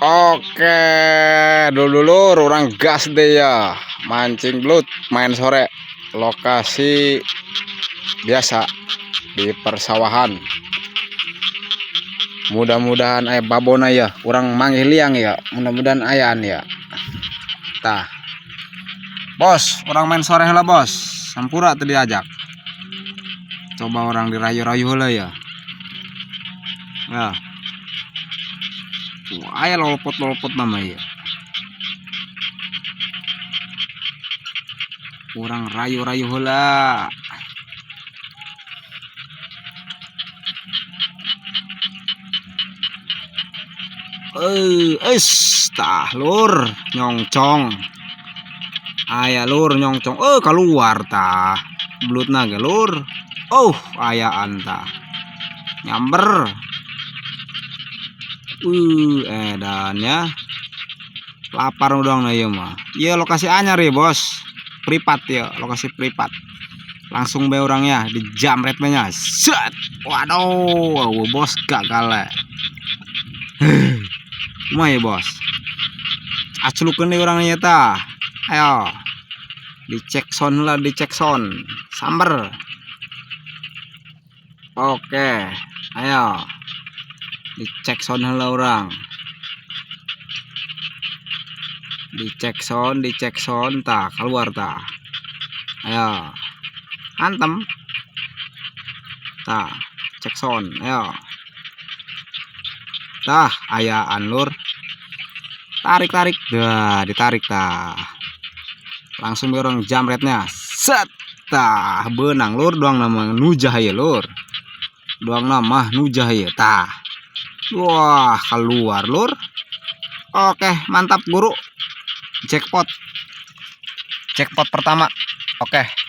Oke, dulur-dulur urang gas deh ya. Mancing belut main sore. Lokasi biasa di persawahan. Mudah-mudahan aya babona ya, urang manggih liang ya. Mudah-mudahan ayaan ya. Tah. Bos, urang main sore lah bos. Sampura teu diajak. Coba urang dirayu-rayu heula ya. Nah. Wah, aya lolopot-lolopot nama ya. Urang rayu-rayu heula. Es tah lur nyongcong. Aya lur nyongcong. Keluar tah. Belutna ge lur. Oh, ayaan tah. Nyamber. Edan ya. Lapar udang na ieu mah. Ieu lokasi anyar ya, Bos. Privat ya, lokasi privat. Langsung bae urang ya dijamret bae nya. Set. Waduh, wow, bos gagal ya. Kumaha ya, Bos? Aclukeun deui urang ieu tah. Ayo. Dicek sound lah, dicek sound. Samber. Oke, ayo. Dicek sound heula urang. Dicek sound, dicek sound, tah keluar tah. Ayo. Antem. Tah, cek sound, ayo. Tah, ayaan lur. Tarik, tarik. Dah, ditarik tah. Langsung orang jamretnya. Set. Tah, benang lur doang nama nujah ya lur. Doang nama nujah ya tah. Wah, keluar lur. Oke, mantap guru. Jackpot. Jackpot pertama. Oke.